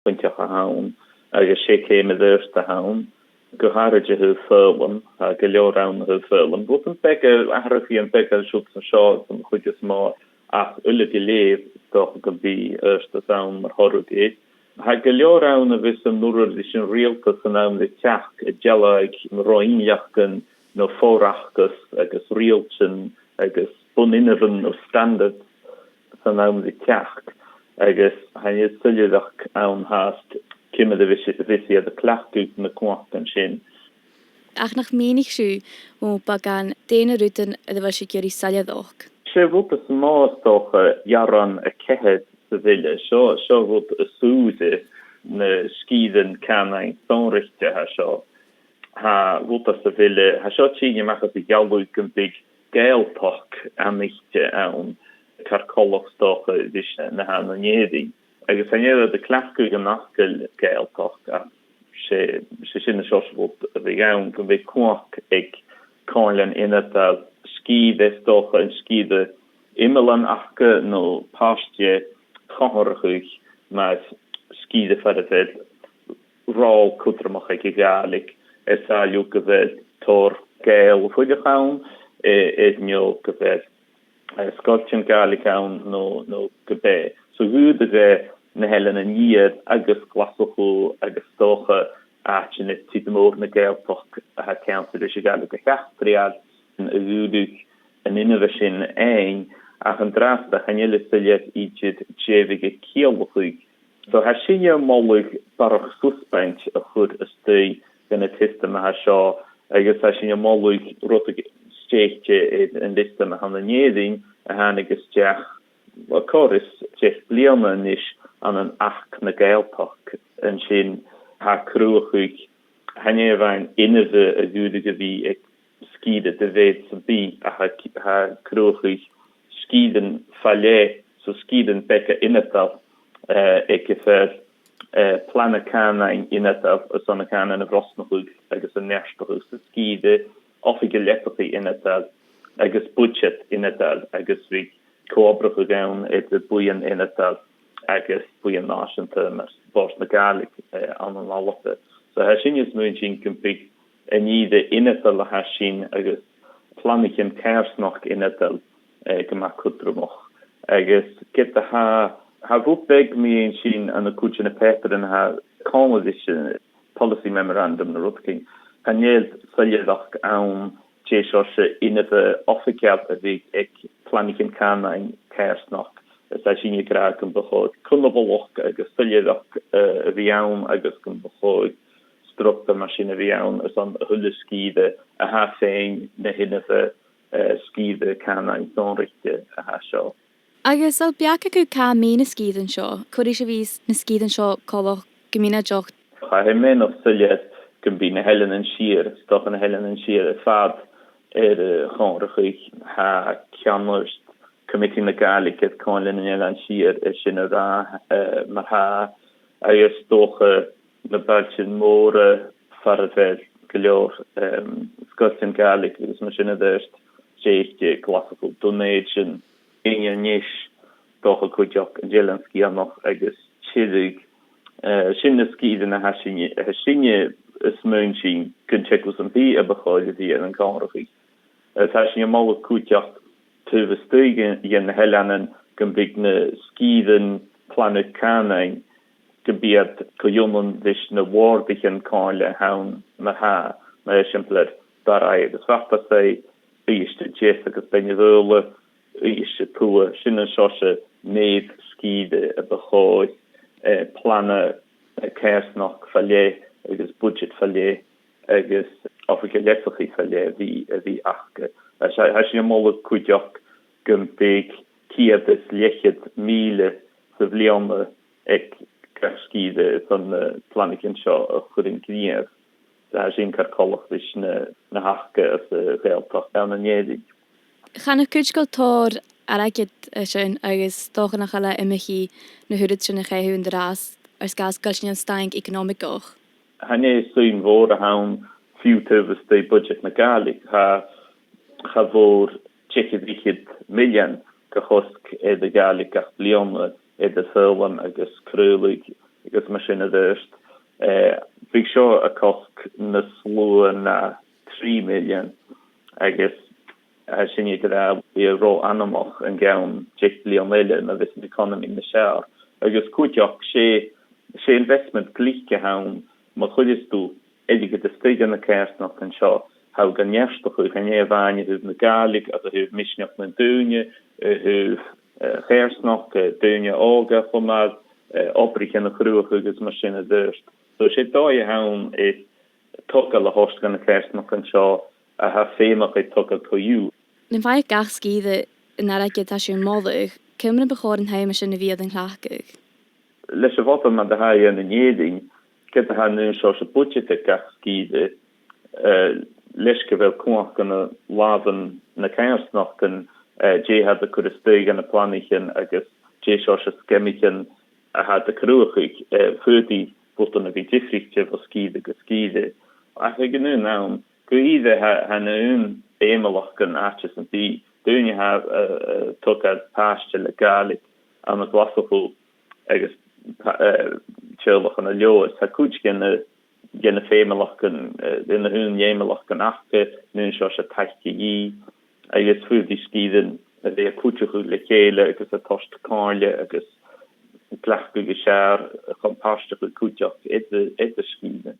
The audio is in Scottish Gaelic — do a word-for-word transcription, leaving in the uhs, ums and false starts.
bainteach a th' ann, agus 's e ceum a dh'fheuch a th' ann, gu h-àraidh a thaobh foghlam, tha gu leòr ann a thaobh foghlam. Bhuel, am beag, atharraichidh am beag a tha siud 's an seo, san chuid as motha, ach uile gu lèir, 's dòcha gum bi adhartas ann mar thoradh air. Tha gu leòr ann a bhios an urra ris an riaghaltas san àm ri teachd a' dealbhadh ro-innleachdan no for-fhacas agus riaghailtean agus bun-inbhean no standards san àm ri teachd, agus chan eil soilleireachd ann fhathast ciamar a bhios, bhios iad a' cleachdadh na cumhachdan sin. Ach nach mìnich sibh, o, beagan, dè na rudan a bheil sibh ag iarraidh soilleireachd? 'S e rud as motha, 's dòcha, earrann a ceithir sa bhile. Seo, seo rud as ùire, na sgìrean cànain sònraichte a tha seo. Tha rud sa bhile, tha seo a' tighinn a-mach às a' ghealladh gum biodh Gàidhealtachd aithnichte ann, car coltach 's dòcha ris na th' ann an Èirinn. Agus chan eil iad a' cleachdadh an fhacail Gàidhealtachd, ach 's e, 's e sin an seòrsa rud a bhiodh ann, gum biodh cumhachd aig comhairlean ionadail sgìre, 's dòcha an sgìre iomlan aca no pàirt dheth, comharrachadh mar sgìre far a bheil ròl cudromach aig a' Ghàidhlig, air sàillibh gu bheil tòrr Ghàidheal a' fuireach ann, eh, air neo gu bheil, eh, sgoiltean Gàidhlig ann no, no ge bith. So dh'fhaodadh e na h-Eileanan Iar agus Glaschu agus 's dòcha àitean air tìr-mòr na Gàidhealtachd a tha ceangailte ris a' Ghàidhlig a h-eachdraidheil a dhùnadh an inbhe sin fhaighinn, ach an-dràsta chan eil e soilleir idir dè bhiodh a' ciallachadh. So tha sinne a' moladh barrachd susbaint a chur a-staigh dhan an t-siostam a tha seo, agus tha sinne a' moladh rud a stèidhichte air an t-siostam a th' ann an Èirinn a thàinig a-steach, well, còrr is deich bliadhna a-nis, ann an Achd na Gàidhealtachd. An sin, tha cruthachadh, chan e a-mhàin inbhe a dh'fhaodadh a bhith aig sgìre de mheud sam bith, ach tha, tha cruthachadh sgìrean fa leth, so sgìrean beaga ionadail, eh, aig a bheil, eh, plana cànain ionadail airson a' chànan a bhrosnachadh agus a neartachadh san sgìre, oifigear leasachaidh ionadail agus buidseat ionadail, agus bhiodh co-obrachadh ann eadar buidheann ionadail agus buidheann nàiseanta mar Bòrd na Gàidhlig, eh, ann an Alba. So tha sinne a' smaointinn gum biodh an ìre ionadail a tha sin agus planaichean coimhearsnachd ionadail, eh, gu math cudromach. Agus ged a tha, tha rud beag mu dheidhinn sin ann an cuid de na pàipearan a tha còmhla ris, eh, policy memorandum no rudeigin, chan eil soilleireachd ann dè seòrsa inbhe oifigeil a bhiodh aig planaichean cànain coimhearsnachd. Is tha sinne ag ràdh gum bu chòir cunbhalachd agus soilleireachd, eh, a bhith ann agus gum bu chòir structar mar sin a bhith ann airson a h-uile sgìre a tha faighinn na h-inbhe, eh, sgìre cànain sònraichte a tha seo. Agus a bheil beachd agaibh càit am bi na sgìrean seo? Ciamar a bhios na sgìrean seo coltach gu mionaideach? Tha e meadhanach soilleir gum bi na h-Eileanan Siar, 's dòcha na h-Eileanan Siar air fad air a chomharrachadh. Tha ceannard Comataidh na Gàidhlig air Comhairle nan Eilean Siar air sin a ràdh, eh, mar-thà, agus 's dòcha na bailtean mòra far a bheil gu leòr, em, sgoiltean Gàidhlig agus mar sin air adhart, 's e Glaschu, Dùn Èideann, Inbhir Nis, 's dòcha cuideachd an t-Eilean Sgitheanach agus Tiriodh. Eh, sin na sgìrean a tha sinne, a tha sinne a' smaointinn gun teagamh sam bith a bu chòir a bhith air an comharrachadh. Eh, tha sinne a' moladh cuideachd taobh a-staigh dhe, dhe na h-eileanan gum biodh na sgìrean planadh cànain, gum bi iad co-ionann ris na wardaichean comhairle a th' ann mar-thà, mar eisimpleir Barraigh agus Bhatarsaigh, Uibhist a Deas agus Beinn na Faoghla, Uibhist a Tuath, sin an seòrsa meud sgìre a bu chòir, eh, plana, eh, coimhearsnachd fa leth agus buidseat fa leth agus oifigear leasachaidh fa leth a bhith, a bhith aca. Tha, tha sinn a' moladh cuideachd gum biodh ceud is leth-cheud mìle sa bhliadhna aig gach sgìre airson na planaichean seo a chur an gnìomh. Tha sin car coltach ris na, na th' aca anns a' Ghàidhealtachd ann an Èirinn. Chan eil cuid gu leòr airgid an sin agus 's dòcha nach eil e iomchaidh na h-uiread sin a chaitheamh an-dràsta air sgàth 's gu bheil sinn ann an staing eaconamach. Chan e suim mhòr a th' ann fiù 's taobh a-staigh buidseat na Gàidhlig. Tha, cha mhòr deich air fhichead millean ga chosg air a' Ghàidhlig gach bliadhna, eadar foghlam agus craoladh agus mar sin air adhart. Eh, bhiodh seo a' cosg nas lugha na trì millean, agus, eh, sin iad a rá, bhiodh e ro anmoch an ceann deich bliadhna eile, ma bhios an economy nas fheàrr. Agus cuideachd, 's e, 's e investment glic a th' ann, ma chuireas tu airgead a-staigh dha na coimhearsnachdan seo, tha thu ga neartachadh, chan e a-mhàin a thaobh na Gàidhlig, ach a thaobh misneachd nan daoine, a thaobh, eh, coimhearsnachd, eh, daoine òga, a chumail, eh, obraichean a chruthachadh agus mar sin air adhart. So 's e dòigh a th' ann air togail a thoirt dha na coimhearsnachdan seo a tha feumach air togail co-dhiù. Nam faigheadh gach sgìre an airgead a tha sibh a' moladh, ciamar a bu chòir an t-àm sin a bhith air an cleachdadh? Leis a' mhodal mar a tha e ann an Èirinn, ged a tha an aon seòrsa budget aig gach sgìre, eh, leis gu bheil cumhachd ann an làmhan nan coimhearsnachdan, eh, dè tha iad a' cur a-staigh dha na planaichean agus dè seòrsa sgeamaichean a tha iad a' cruthachadh, eh, faodaidh rudan a bhith diofraichte bho sgìre gu sgìre. Ach aig an aon àm, gu ìre tha, tha na h-aon fheumalachdan àite sam bith, daoine a tha, eh, eh, a' togail pàiste le Gàidhlig ann an Glaschu agus pa-, eh, teaghlach ann an Leòdhas, tha cuid dha na, dha na feumalachdan, eh, dha na h-aon fheumalachdan aca, an aon seòrsa taic a dhìth, agus faodaidh sgìrean a bhith a' cuideachadh le chèile agus a' toirt comhairle agus cleachdadh as fheàrr chum pàirteachadh cuideachd eadar, eadar sgìrean.